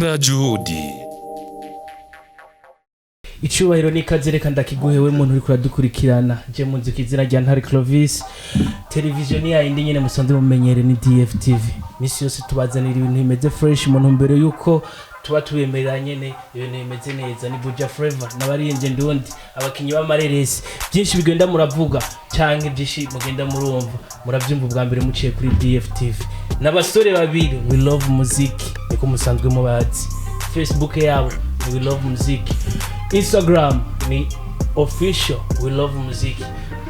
Tunda Juhudi. Icubahiro n'ikaze reka ndakiguhewe muntu uriko uradukurikirana. Je muzi izina rya Ntare Clovis. Televiziyo ni yayindi nyene musanzwe mumenyere, ni DFTV. Misi yose tubazanira ibintu bimeze fresh mu ntumbero yuko tuba tubemerera nyene ibintu bimeze neza. Ni Buja Flavor n'abaririmbyi ndundi, abakinyi b'amareresi. Byinshi bigenda muravuga canke byinshi mugenda murumva, muravyumva ubwa mbere muciye kuri DFTV. N'abasore babiri, We Love Muziki, niko musanzwe mubazi. Facebook yabo ni We Love Music, Instagram ni official We Love Music.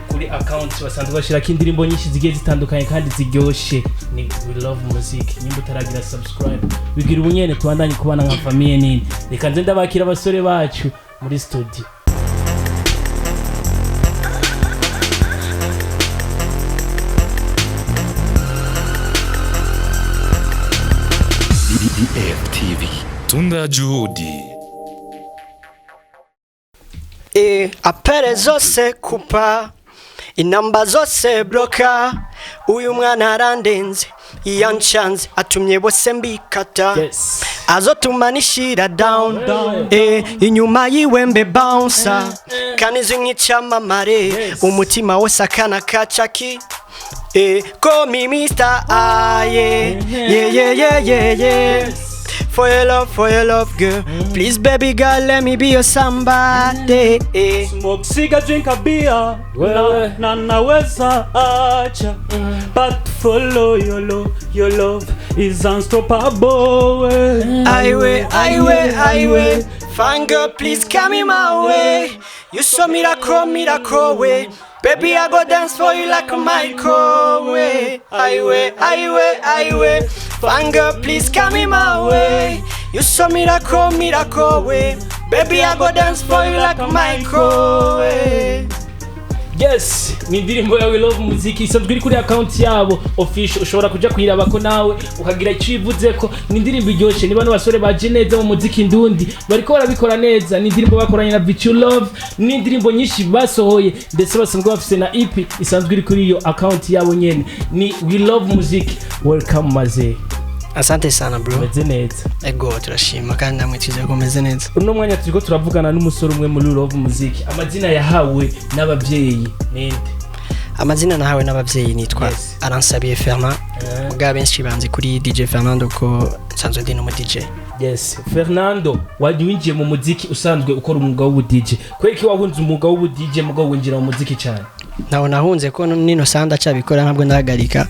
Kuri account basanzwe bashyirako indirimbo nyinshi zigiye zitandukanye kandi ziryoshe, ni We Love Music. Nimba utaragira subscribe, bigira ubunyene, tubandanye kubana nka famille nini. Reka nze ndabakira abasore bacu muri studio. DFTV. Tunda Juhudi. Appels zose kupa, inamba zose bloka. Uyu mwana arandenze, yanshanze, atumye bose mbikata. Azotuma nishira down, inyuma yiwe mbe bouncer kanizwi nk'icyamamare. Umutima wose akana kacaki. Call me Mr. Ah, yeah. For your love, for your love, girl. Please, baby girl, let me be your somebody. Smoke cigar, drink a beer. Wewe. Na naweza acha, but follow your love, your love is unstoppable. Highway, highway, highway. Fine girl, please come in my way. You so miracle, miracle way. Baby, I go dance for you like a Michael way. Highway, highway, highway. Fine girl, please come in my way. You so miracle, miracle way. Baby, I go dance for you like a Michael way. Yes, ni indirimbo ya We Love Muziki isanzwe iri kuri account yabo official, ushobora kuja kuyirabako nawe ukagira icyo ivuzeko. Ni indirimbo iryoshe, ni bano basore baje neza mu muziki ndundi, bariko barabikora neza. Ni indirimbo bakoranye na Vichu Love, ni indirimbo nyinshi basohoye, ndetse basanzwe bafise na EP isanzwe iri kuri iyo account yabo nyene, ni We Love Music. Welcome maze. Asante sana, bro. Meze neza? Ego, turashima kandi namwe twizeye ko meze neza. Uno mwanya turiko turavugana n'umusore umwe muri Love Music. Amazina yahawe n'abavyeyi ninde? Amazina nahawe n'abavyeyi nitwa Aransabiye Fernand. Mugabo benshi banzi kuri DJ Fernando ko nsanzwe ndi n'umu DJ. Yes, Fernando, wari winjiye mu muziki usanzwe ukora umwuga w'ubu DJ. Kubera iki wahunze umwuga w'ubu DJ mugabo winjira mu muziki cyane? Ntawe nahunze ko nino sanda acabikora, ntabwo ndahagarika,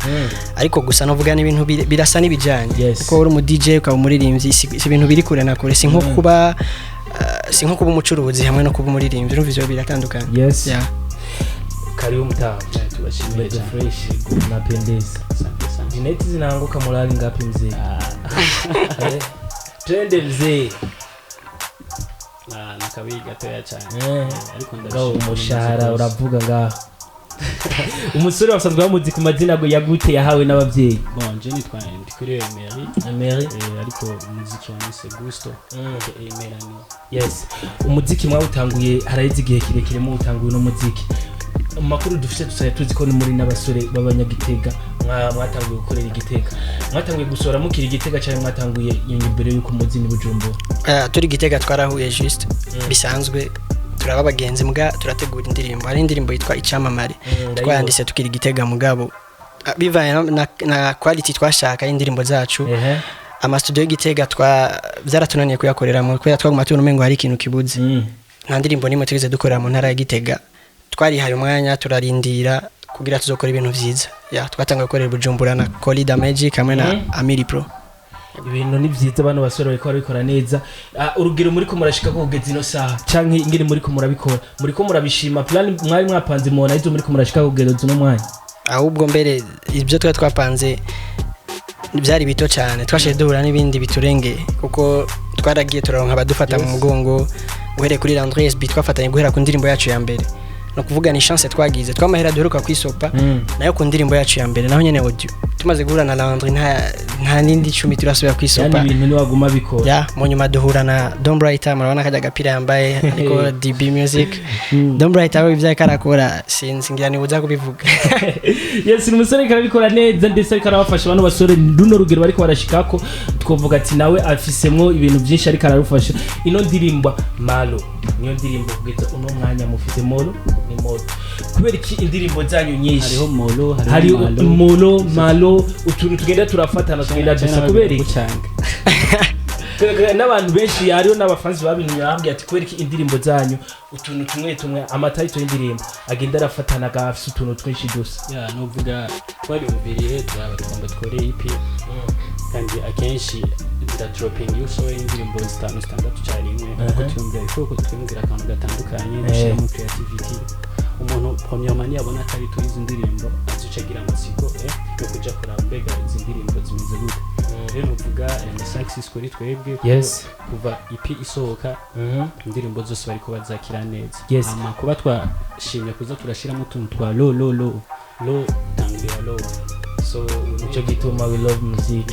ariko gusa novuga n'ibintu birasa n'ibijanye. Kuko uri umu DJ ukaba umuririmbyi, si ibintu biri kure na kure, si nko kuba umucuruzi hamwe no kuba umuririmbyi. Urumva ivyo biratandukanye. Yeah. Karibu mtamu. Tubashimiye Meze cyane. fresh, napendeza. Asante sana. Jineti zinaanguka morali ngapi mzee? Eh, twende mzee. Na nakabi gatoya cyane. Ariko Ngabo ndashima. umushahara uravuga ngaho. Umusore wasanzwe bamuzi ku mazina ya gute yahawe n'abavyeyi? Bon, je nitwa Ndikuriyo Emery. Emery. Ariko umuziki wanyise Gusto aka Melanie. Yes, umuziki mwawutanguye haraheze igihe kirekire muwutanguye uno muziki. Mu makuru dufite dusanzwe tuzi ko ni muri n'abasore b'abanyagitega, mwatanguye gukorera igitega. Mwatanguye gusohora mukiri igitega cyane, mwatanguye imbere y'uko muzi ni Bujumbura? Turi gitega twarahuye juste bisanzwe, turaba abagenzi mbwa turategura indirimbo. Hari indirimbo yitwa Icyamamare. Ndayibona. Twayanditse tukiri gitega, mugabo bivanye na quality twashaka y'indirimbo zacu, amastudio y'igitega twa byaratunaniye kuyakoreramo kubera twaguma tubona umengo hari ikintu kibuze. Nta ndirimbo n'imwe tugeze dukorera mu ntara ya Gitega. Twarihaye umwanya, turarindira kugira tuzokora ibintu vyiza. Ya, twatanguye gukorera i Bujumbura na Colida Magic hamwe na Amiri Pro. Ibintu ni byiza, bano basore bariko barabikora neza. Urugero muriko murashika ko kugeza ino saha canke ingene muriko murabikora, muriko murabishima? Plan mwari mwapanze mubona izo muriko murashika kugeza uno mwanya? Ahubwo mbere ibyo twari twapanze byari bito cyane, twashize duhura n'ibindi biturengeye, kuko twaragiye turaronka abadufata mu mugongo, guhereye kuri Landry SB twafatanye guhera ku ndirimbo yacu ya mbere. No kuvuga ni chance twagize, twamahera duheruka kwisopa nayo ku ndirimbo yacu ya mbere, naho nyene audio tumaze guhura na Landry, nta nindi 10 turasubira kwisopa. Yani ibintu niwaguma bikora. Ya, mu nyuma duhura na Don Brighter, murabona kajya agapira yambaye ariko DB Music. Don Brighter we ibyo karakora sinzi, ngira ni uza kubivuga. Yes, ni umusore ariko arabikora neza, ndetse ariko arabafasha bano basore. Runo rugero bariko barashikako, twovuga ati nawe afisemwo ibintu byinshi ariko ararufasha. Ino ndirimbo Malo niyo ndirimbo kugeza uno mwanya mufite. Molo ni Molo kubera iki indirimbo zanyu nyinshi Hariho Molo, hari hariho Malo. Molo, Malo, utuntu tugenda turafatana, tugenda dusa kubera iki? Gucanga. N'abantu benshi, hariho n'abafansi babintu bambwiye ati kubera iki indirimbo zanyu utuntu tumwe tumwe, amatayito y'indirimbo agenda arafatana, agafise utuntu twinshi dusa? Ya, nuvuga twariyumviriye, turaba tugomba dukore EP, kandi akenshi zira dropping iyo usohoye indirimbo zitanu, zitandatu icyarimwe. Kuko tuyumvira ko twiyumvira akantu gatandukanye, dushyiramo creativity. Umuntu premièrement niyabona atari tuyizi indirimbo, azoca agira amatsiko yo kuja kuraba mbega izi ndirimbo zimeze gute. Rero nuvuga ni success kuri twebwe, kuko kuva EP isohoka, indirimbo zose bariko bazakira neza. Hama kuba twashimye kuza turashiramo utuntu twa lo lo lo lo, tangira lo, so Nico gituma we love music.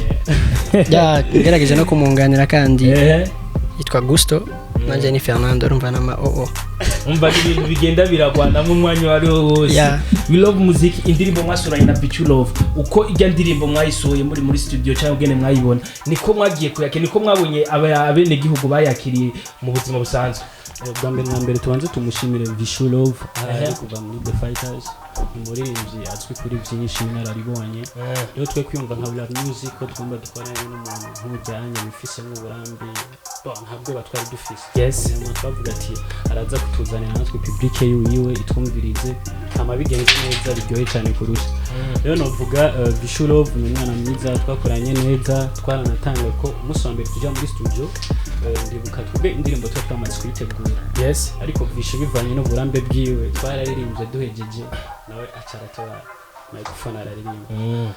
Ya, ngerageje no kumunganira kandi yitwa Gusto, nanjye ni Fernando, urumva n'ama oo. Umva, ibintu bigenda biragwanamo umwanya uwo ari wo wose. We love music, indirimbo mwasuranye na Bichu Love, uko ijya ndirimbo mwayisohoye muri studio cyangwa ubwene mwayibona, niko mwagiye kuyakira, niko mwabonye abenegihugu bayakiriye mu buzima busanzwe? Bwa mbere na mbere tubanze tumushimire Vishu Love ari kuva muri The Fighters, umuririmbyi azwi kuri byinshi, inararibonye. Rero twe kwiyumva nka Love Music ko tugomba dukorane n'umuntu nk'ujyanye bifisemo uburambe. Bon, nta bwoba twari dufise. Hanyuma twavuga ati araza kutuzanira natwe public yiwe itwumvirize, hama bigenze neza biryohe cyane kurusha. Rero novuga Vishu Love ni umwana mwiza, twakoranye neza, twaranatanga ko umunsi wa mbere tujya muri studio, ndibuka twebwe indirimbo tuba twamaze kuyitegura, ariko Vishu bivanye n'uburambe bwiwe, twararirimbye, duhejeje nawe aca aratora microphone araririmba.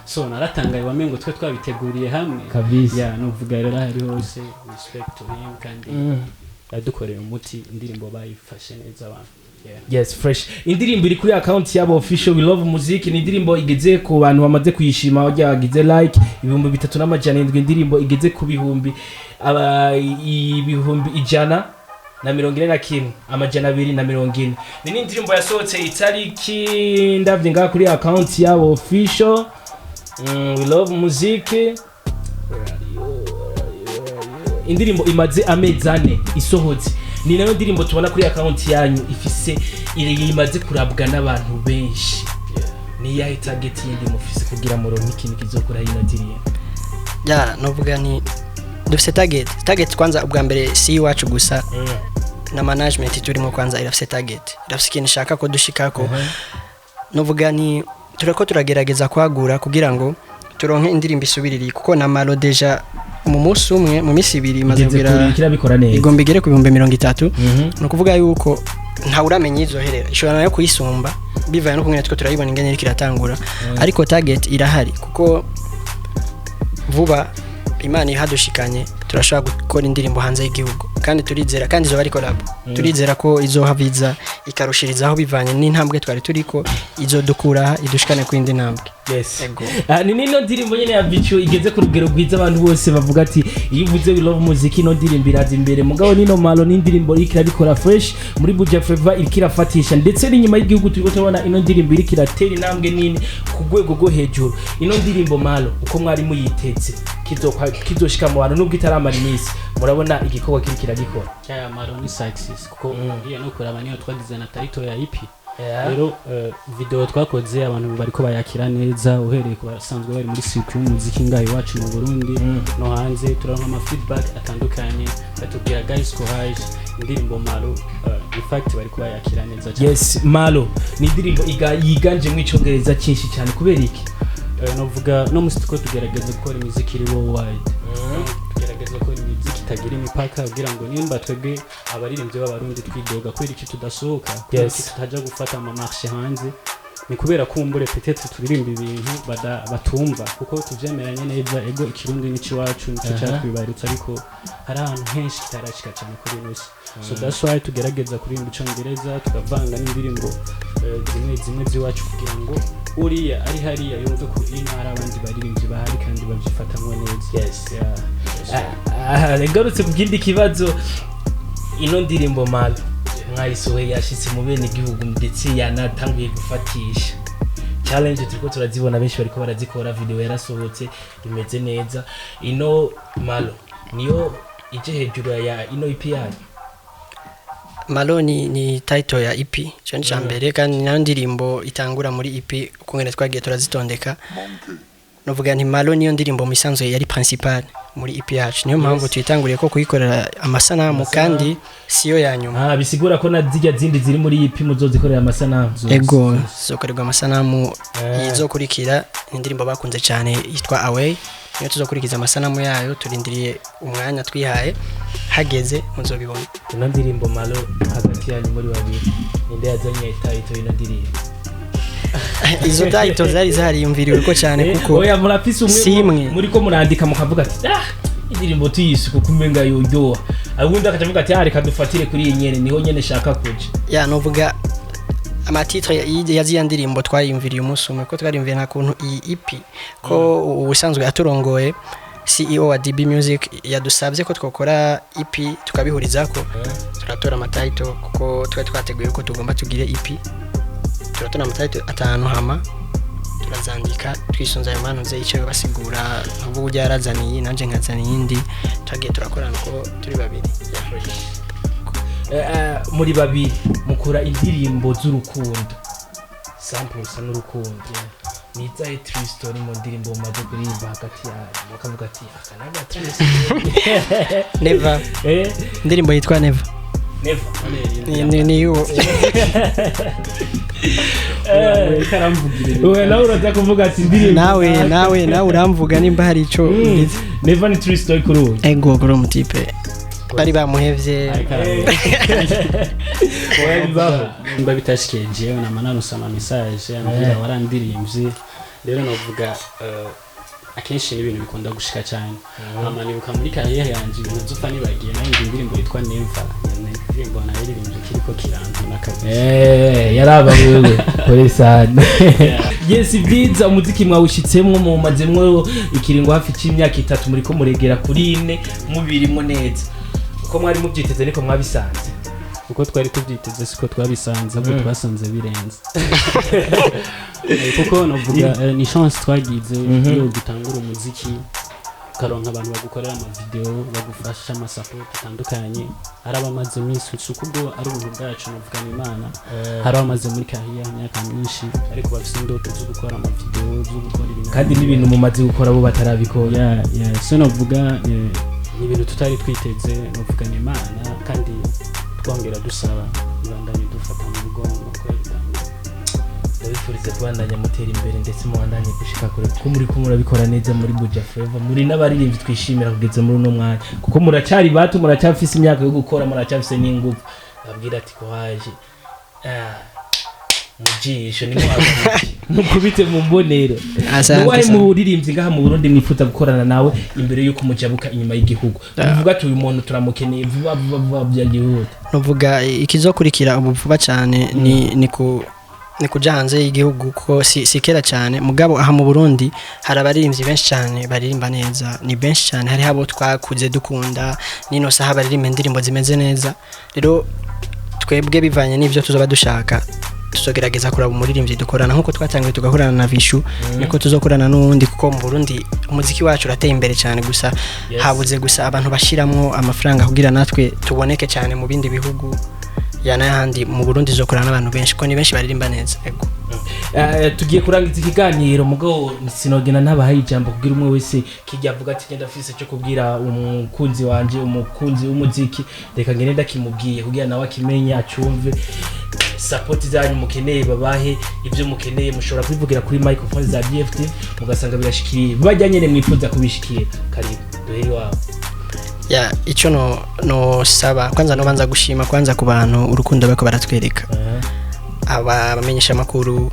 So naratangaye, wamengo twe twabiteguriye hamwe. Kabisa. Ya, nuvuga rero aho ari hose, respect to him, kandi yadukoreye umuti, indirimbo bayifashe neza abantu. Yeah. Yes, fresh. Indirimbo iri kuri account yabo official We Love Music, ni indirimbo igeze ku bantu bamaze kuyishima, bajya bagize like 3700. Indirimbo igeze ku bihumbi 141,240. Ni n'indirimbo yasohotse itariki, ndavye ngaha kuri account yabo official We Love Music, indirimbo imaze amezi 4 isohotse. Ni nayo ndirimbo tubona kuri account yanyu ifise iri imaze kurabwa n'abantu benshi. Ni iyahe target yindi mufise kugira muronke ikintu kizokora ino ndirimbo? Ya, novuga ni dufise target. Kwanza ubwa mbere si iwacu gusa, na management turimo kwanza irafise target, irafise ikintu ishaka ko dushikako. Novuga ni turako turagerageza kwagura kugira ngo turonke indirimbo isubiririye, kuko na Malo déjà mu munsi umwe, mu minsi 2 imaze Igeze kugera kure, kirabikora neza. Igomba igere ku 30,000. Ni ukuvuga yuko ntawe uramenya izoherera, ishobora nayo kuyisumba bivanye no kungene two turayibona ingene iriko iratangura. Ariko target irahari, kuko vuba Imana ihadushikanye turashobora gukora indirimbo hanze y'igihugu, kandi turizera, kandi izoba ari collab. Turizera ko izohaviza ikarushirizaho bivanye n'intambwe twari turiko, izodukura idushikane ku yindi ntambwe. Ego. Ah, ni nino ndirimbo nyene ya Bicu igeze ku rugero rwiza, abantu bose bavuga ati iyo uvuze We Love Music ino ndirimbo iraza imbere. Mugabo nino Malo ni indirimbo iriko irabikora fresh muri Buja Flava, iriko irafatisha, ndetse n'inyuma y'igihugu turiko turabona ino ndirimbo iriko iratera intambwe nini ku rwego rwo hejuru. Ino ndirimbo Malo, uko mwari muyiteze kizoshika mu bantu, nubwo itaramara iminsi, murabona igikorwa kiri kiragikora? Ya, Malo ni success, kuko iyo no kuraba niyo twagize na title ya EP. Rero video twakoze abantu bariko bayakira neza, uhereye ku basanzwe bari muri circuit y'umuziki ngaho iwacu mu Burundi no hanze, turonka ama feedback atandukanye, batubwira guys courage, indirimbo Malo, in fact bariko bayakira neza cyane. Yes, Malo ni indirimbo yiganjemwo icongereza cyinshi cyane, kubera iki? Novuga no musi tuko tugerageza gukora imiziki iri worldwide, tugerageza gukora imiziki itagira imipaka, kugira ngo nimba twebwe abaririmbyi b'abarundi twidoga kubera iki tudasohoka, kubera iki tutaja gufata ama marché hanze. Ni kubera kumbure peut-être turirimba ibintu batumva, kuko tuvyemeranye neza, ego, Ikirundi n'ikiwacu, nico cyatwibarutse, ariko hari ahantu henshi kitarashika cyane kuri ino si. So that's why tugerageza kuririmba Icongereza, tukavanga n'indirimbo zimwe zimwe z'iwacu, kugira ngo uriya ari hariya yumve ko ino hari abandi baririmbyi bahari kandi babyifatamwo neza. Yeah. Ah, ngarutse ku kindi kibazo, ino ndirimbo Malo mwayisohoye, yashitse mu bene igihugu, ndetse yanatanguye gufatisha challenge, turiko turazibona, benshi bariko barazikora, video yarasohotse imeze neza. Ino Malo niyo ije hejuru ya ino EP yanyu? Malo ni title ya EP, ico ni mbere, kandi ni nayo ndirimbo itangura muri EP. Ukungene twagiye turazitondeka, novuga nti Malo niyo ndirimbo mu isanzwe yari principal muri EP yacu, niyo mpamvu tuyitanguriye ko kuyikorera amasanamu, kandi siyo ya nyuma. Ah, bisigura ko na zirya zindi ziri muri EP muzozikorera amasanamu? Ego, zizokorerwa amasanamu. Izokurikira ni indirimbo bakunze cyane yitwa Away, niyo tuzokurikiza amasanamu yayo. Turindiriye umwanya twihaye, hageze muzobibona. Ino ndirimbo Malo, hagati yanyu muri babiri, ninde yazanye title ino ndirimbo? Izo title zari zariyumviriwe ko cyane, kuko Oya, murafise umwe si imwe. Muri ko murandika mukavuga ati: "Ah, indirimbo tuyisuku kumenga yoryoha," ubundi akaca avuga ati: "Ah, reka dufatire kuri iyi nyene, niho nyene shaka kuja." Ya, novuga ama titre ya ziriya ndirimbo twayiyumviriye umunsi umwe, ko twariyumviye nta kuntu iyi EP, ko ubusanzwe aturongoye, CEO wa DB Music, yadusabye ko twakora EP tukabihurizako, turatora ama title, kuko twari twateguye ko tugomba tugire EP. Turatora ama title atanu, hama turazandika twisunze ayo manuze icyo basigura. Nkubu ujya yarazaniye, nanjye nkazana iyindi, twagiye turakorana uko turi babiri. Muri babiri mukora indirimbo z'urukundo, sample usa n'urukundo. Ni izahe true story mu ndirimbo mumaze kuririmba hagati yanyu bakavuga ati: "Aka ni aga true story"? Never. Indirimbo yitwa Never. Never. Ni yuwo. Uwe nawe uraza kuvuga ati indirimbo Nawe uramvuga nimba hari ico ugize. Never ni true story kuri ubu? Ego, kuri umutipe bari bamuhevye. Oya, bibaho. Nimba bitashikiye jewe, nama narose ama message ambwira: "Warandirimbye." Rero novuga akenshi ni ibintu bikunda gushika cyane. Hama nibuka muri carrière yanje ibintu nzopfa nibagiye, nayo indirimbo yitwa Never. Iyo indirimbo nayiririmbye kiriko kirantuna kabisa. Yaraba wewe kore sana. Yes, byiza. Umuziki mwawushitsemwo, mumazemwo ikiringo hafi c'imyaka 3, muriko muregera kuri 4, mubirimo neza. Uko mwari mubyiteze niko mwabisanze? Uko twari tubyiteze siko twabisanze, ahubwo twasanze birenze. Kuko novuga ni chance twagize iyo dutangura umuziki, ukaronka abantu bagukorera ama video, bagufasha ama support atandukanye. Hari abamaze iminsi, si uko ubwo ari ubuntu bwacu, novuga ni Imana. Hari abamaze muri carrière imyaka myinshi, ariko bafite indoto zo gukora ama video, zo gukora ibintu. Kandi n'ibintu mumaze gukora bo batarabikora. Yeah. So novuga ni ibintu tutari twiteze, novuga ni Imana, kandi twongera dusaba ibandanye dufata mu mugongo ko yabitangiye. Ndabifurize kubandanya mutera imbere, ndetse mubandanye gushika kure, kuko muri ko murabikora neza muri Buja Flavor. Muri n'abaririmbyi twishimira kugeza muri uno mwanya, kuko muracari bato, muracyafise imyaka yo gukora, muracyafise n'ingufu. Babwira ati ko haje mu jisho ni mukubite mu mbonero. Asante Nuwahe sana. muririmbyi ngaha mu Burundi mwifuza gukorana nawe imbere yuko mujabuka inyuma y'igihugu, muvuga ati: "Uyu muntu turamukeneye vuba vuba vuba byagihuta"? Nuvuga ikizokurikira ubu vuba cyane ni kuja hanze y'igihugu, ko si kera cyane. Mugabo aha mu Burundi hari abaririmbyi benshi cyane baririmba neza, ni benshi cyane. Hariho abo twakuze dukunda, nino saha baririmba indirimbo zimeze neza. Rero twebwe, bivanye n'ibyo tuzoba dushaka, tuzogerageza kuraba umuririmbyi dukorana. Nkuko twatangiye tugakorana na Vishu, niko tuzokorana n'uwundi, kuko mu Burundi umuziki wacu urateye imbere cyane, gusa habuze gusa abantu bashiramwo amafaranga kugira natwe tuboneke cyane mu bindi bihugu ya n'ahandi. Mu Burundi zokorana n'abantu benshi, kuko ni benshi baririmba neza. Ego. Tugiye kurangiza ikiganiro, mugabo sinogena ntabahaye ijambo kugira umwe wese kijya avuga ati: "Ngenda afise cyo kubwira umukunzi wanje, umukunzi w'umuziki, reka ngende ndakimubwiye kugira nawe akimenye, acumve." Support zanyu mukeneye, babahe ibyo mukeneye. Mushobora kubivugira kuri microphone za DFT, mugasanga birashikiriye bajya nyene mwifuza kubishikira. Karibu, duhere iwawe. Ya, icyo no saba kwanza, no banza gushima kwanza ku bantu urukundo bariko baratwereka, aba bamenyesha makuru.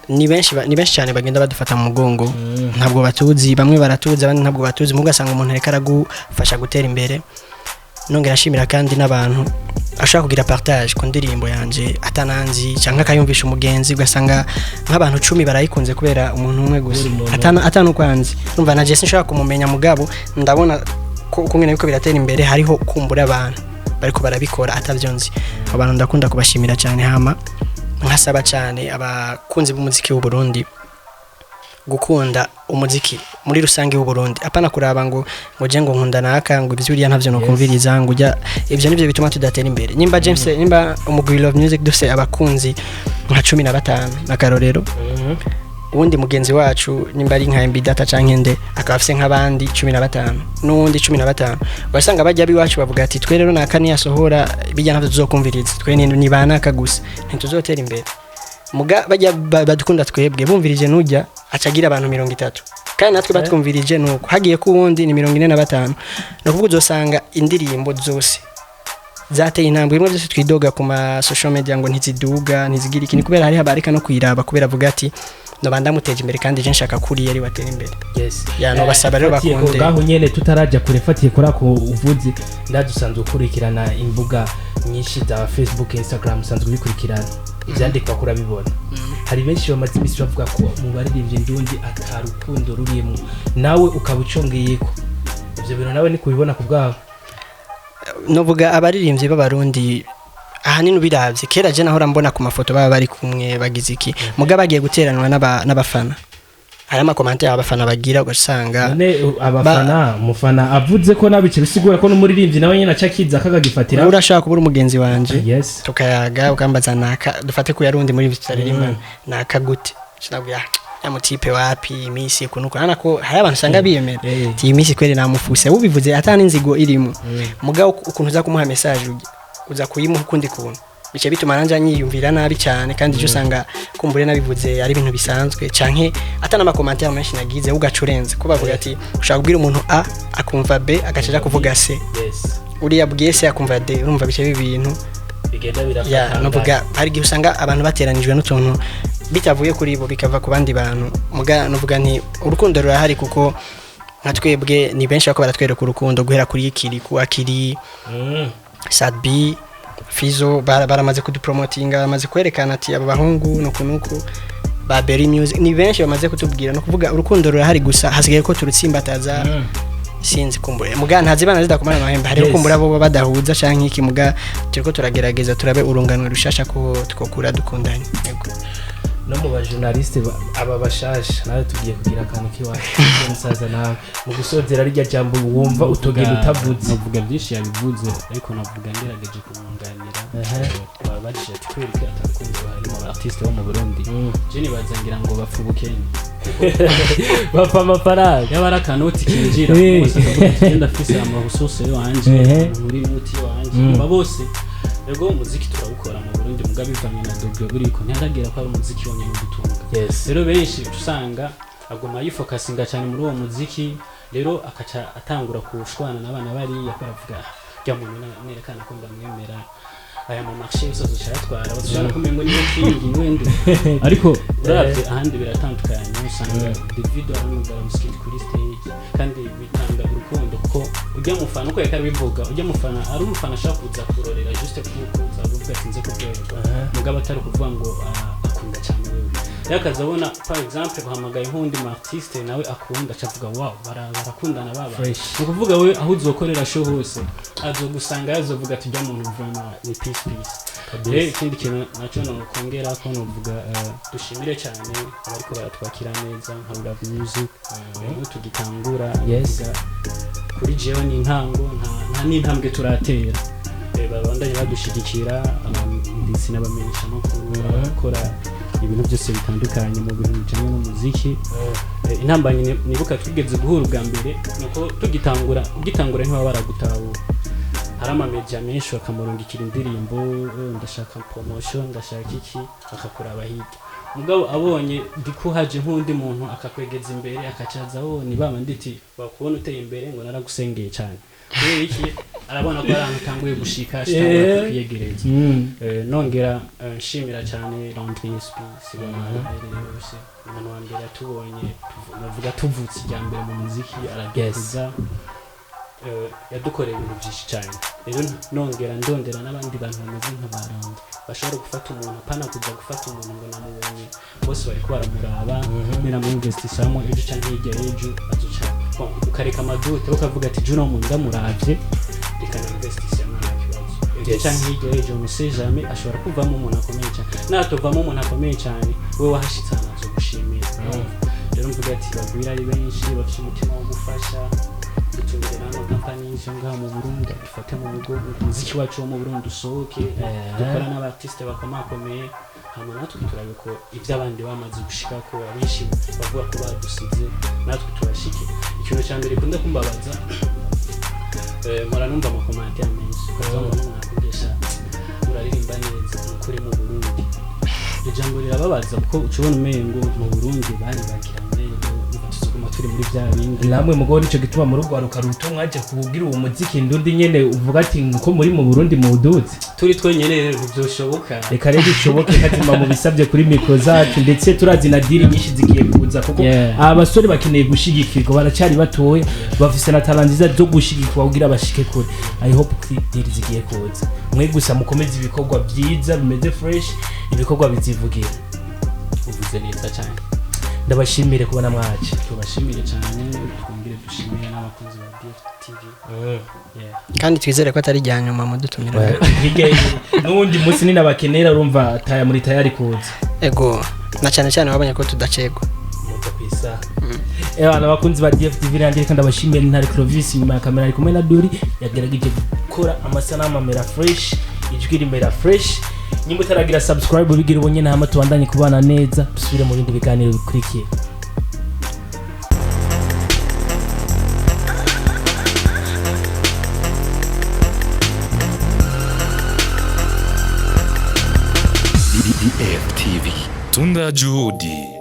Ni benshi cyane bagenda badufata mu mugongo. Ntabwo batuzi, bamwe baratuzi, abandi ntabwo batuzi, mugasanga umuntu ariko aragufasha gutera imbere. Nongera ashimira kandi n'abantu ashobora kugira partage ku ndirimbo yanje atananzi, cyangwa akayumvisha umugenzi, ugasanga nk'abantu 10 barayikunze kubera umuntu umwe gusa. Kubera umuntu. Atanu kwanzi urumva na je sinshobora kumumenya, mugabo ndabona ko ukungene biriko biratera imbere, hariho kumbura abantu bariko barabikora atavyo nzi. Abo bantu ndakunda kubashimira cyane. Hama nkasaba cyane abakunzi b'umuziki w'u Burundi gukunda umuziki muri rusange w'u Burundi, apana kuraba ngo je ngo nkunda naka, ngo ivyo uriya ntavyo nokumviriza, ngo ujya ivyo nivyo bituma tudatera imbere. Nimba James, nimba umugwi Love Music dufise abakunzi nka 15 n'akarorero, uwundi mugenzi wacu nimba ari nka MB Data canke nde akaba afise nk'abandi 15, n'uwundi 15, ugasanga bajya biwacu bavuga ati: "Twe rero naka niyasohora bijya ntavyo tuzokumviriza, twe ni banaka gusa," ntituzotera imbere. Muga bajya badukunda twebwe bumvirije nujya acagira abantu 30, kandi natwe batwumvirije nuko hagiye ku wundi ni 45. Ni ukuvuga uzosanga indirimbo zose zateye intambwe. Bimwe byose twidoga ku ma social media ngo ntiziduga, ntizigira iki, ni kubera hariho abareka no kuyiraba, kubera avuga ati: "Noba ndamuteje imbere, kandi je nshaka kuriya ari watera imbere." Ya, nobasaba rero Fatiye ko bakunde. Ngaho nyene tutaraja kure, fatiye kuri ako uvuze, ndadusanzwe ukurikirana imbuga nyinshi za Facebook, Instagram, usanzwe ubikurikirana, ivyandikwa kurabibona. Hari benshi bamaze iminsi bavuga ko mu baririmbyi ndundi ata rukundo rurimo, nawe ukaba ucongeyeko ivyo bintu, nawe ni kubibona ku bwabo? Novuga abaririmbyi b'Abarundi ahanini ubiravye, kera je nahora mbona ku mafoto baba bari kumwe bagize iki, muga bagiye guteranwa n'abafana, hari ama commentaires abafana bagira ugasanga None abafana, umufana avuze ko nabice bisigura ko n'umuririmbyi nawe nyene aca akiza akagagifatira? Urashaka kubura umugenzi wanje, tukayaga, ukambaza naka, dufate ko yarundi muri tutaririmba, naka gute, sinabwira ya mutipe wapi iminsi kunuko nana ko hari abantu usanga biyemera ati: "Iyi minsi kweri namufuse," ubivuze atana inzigo irimo, mugabo ukuntu uza kumuha message uza kuyimuha ukundi kuntu, bice bituma nanje anyiyumvira nabi cyane. Kandi icyo usanga kumbure nabivuze ari ibintu bisanzwe, canke atana ama commentaires menshi nagize, ugaca urenze ko bavuga ati ushaka kubwira umuntu A akumva B, agaca aja kuvuga C, uriya bwiye C akumva D, urumva bice ibintu Bigenda ya birafata. Novuga hari igihe usanga abantu bateranijwe n'utuntu bitavuye kuri bo, bikava ku bandi bantu. Muga novuga nti urukundo rurahari, kuko nka twebwe ni benshi bako baratwereka urukundo, guhera kuri Kiriku Akiri, Sadbi, Fizo, baramaze kudupromotinga, baramaze kwerekana ati aba bahungu nuku nuku, ba Berry Music, ni benshi bamaze kutubwira. No kuvuga urukundo rurahari, gusa hasigaye ko turutsimbataza. Sinzi, kumbure muga ntazibana zidakomana amahembe, hariho kumbura bo badahuza canke iki, muga turiko turagerageza turabe urunganwe rushasha ko twokura dukundanye. Yego. No mu bajournaliste aba bashasha nawe tugiye kugira akantu k'iwacu. Musaza, nawe mu gusozera rirya jambo wumva utogenda utavuze. Navuga byinshi yabivuze, ariko navuga ngerageje kumwunganira. Babajije ati kubera ko atarukundo bahari mu artiste bo mu Burundi, je nibaza ngira ngo bapfa ubukene. Bapfa amafaranga. Yaba ari akanoti kinjira, bose akavuga ati genda afise ama ressources wanje, muri inoti wanje. Ba bose, yego umuziki turawukora mu Burundi, muga bivanye na degré uriko, ntiharagera ko ari umuziki wonyene ugutunga. Rero benshi uca usanga aguma yifokasinga cyane muri uwo muziki, rero akaca atangura kushwana n'abana bariya ko aravuga: "Ah, rya muntu nerekana ko ndamwemera, aya ma marché yose azoca ayatwara, bazoshobora kumenya ngo niwe king, niwe nde." Ariko uravye ahandi biratandukanye, usanga Davido ahamagara Wizkid kuri stage, kandi bitanga urukundo, kuko ujya mufana uko yariko arabivuga, ujya mufana ari umufana ashaka kuza kurorera juste kuza avuga ati nze kuryoherwa, mugabo atari ukuvuga ngo akunda cyane wewe. Rero akaza abona par exemple bahamagaye nk'undi mu artiste nawe akunda, aca avuga: "Wow, barakundana baba." Fresh. Ni ukuvuga we aho uzokorera show hose azogusanga, yazovuga ati ujya muntu vraiment ni peace peace. Rero ikindi kintu nacyo nokongera ko novuga, dushimire cyane abariko baratwakira neza nka Love Music. Rero tugitangura, novuga kuri jewe ni intango, nta n'intambwe turatera. Babandanye badushigikira, ndetse n'abamenyeshamakuru, abakora ibintu byose bitandukanye mu bintu bijanye n'umuziki. Intambamyi nibuka twigeze guhura ubwa mbere, nuko tugitangura, ugitangura ntibaba baragutahura. Hari amamedia menshi bakamurungikira indirimbo: "Ndashaka promotion, ndashaka iki," akakuraba hirya. Mugabo abonye ndikuhaje nk'undi muntu, akakwegeza imbere, akacaza: "Oh, ni baba nditi bakubona uteye imbere ngo naragusengeye cyane." Kubera iki? Arabona ko ari ahantu utanguye gushika, ashitangura kukwiyegereza. Nongera nshimira cyane Landry SP Sibomana, aherereye hose, umuntu wa mbere yatubonye, navuga tuvutse ijya mbere mu muziki, aradukuza. Yadukoreye ibintu byinshi cyane. Rero nongera ndondera n'abandi bantu bameze nka ba Landry, bashobora gufata umuntu, apana kuja gufata umuntu ngo namubonye, bose bariko baramuraba, ninamuinvestisamo ejo canke hirya y'ejo azoca. Bon, ukareka amadute, ukavuga ati juno muntu ndamuravye, reka nainvestisemo, nta kibazo, ejo canke hirya y'ejo, on sait jamais, ashobora kuvamo umuntu akomeye cyane. Natovamo umuntu akomeye cyane, we wahashitse ahantu azogushimira. Rero mvuga ati bagwira ari benshi bafite umutima wo gufasha, dutumire n'amakampani yo ngaha mu Burundi, dufate mu mugongo umuziki wacu wo mu Burundi usohoke, dukora n'abartiste bakomakomeye, hama natwe turabe ko ibyo abandi bamaze gushika, ko abenshi bavuga ko badusize, natwe tubashike. Ikintu cya mbere ikunda kumbabaza, mpora numva amacommentaires menshi, ukaza ngo mwakogesha muraririmba neza, ni ukuri mu Burundi ijambo rirababaza, kuko uca ubona umengo mu Burundi bari bagira umengo tuzoguma turi muri bya bindi. Namwe mugabo nico gituma muri rwaruka ruto mwaje kugira uwo muziki ndundi nyene, uvuga ati ko muri mu Burundi muwuduze. Turi twenyene rero ntibyoshoboka. Reka rero bishoboke, katima mu bisabye kuri micro zacu, ndetse turazi na deal nyinshi zigiye kuza, kuko aba basore bakeneye gushigikirwa, baracyari batoya, bafise na talent nziza zo gushigikirwa kugira bashike kure. I hope ko deal zigiye kuza, mwe gusa mukomeze ibikorwa byiza bimeze fresh, ibikorwa bizivugira. Uvuze neza cyane. Ndabashimire kubona mwaje. Tubashimire cyane, twongere dushimire n'abakunzi ba DFTV. Yeah. Kandi twizere ko atari irya nyuma mudutumira. Hirya n'uwundi munsi ninabakenera, urumva taya muri tayari kuza. Ego, na cyane cyane wabonye ko tudacegwa. Muza ku isaha. Ewana, abakunzi ba DFTV, rangira kandi abashimiye. Ntare Clovis inyuma ya kamera, ari kumwe na Duri yagerageje gukora amasanamu amera fresh, ijwi rimera fresh. Nimba utaragira subscribe, bigira ubonye, hama tubandanye kubana neza, dusubire mu bindi biganiro bikurikiye. DFTV. Tunda Juhudi.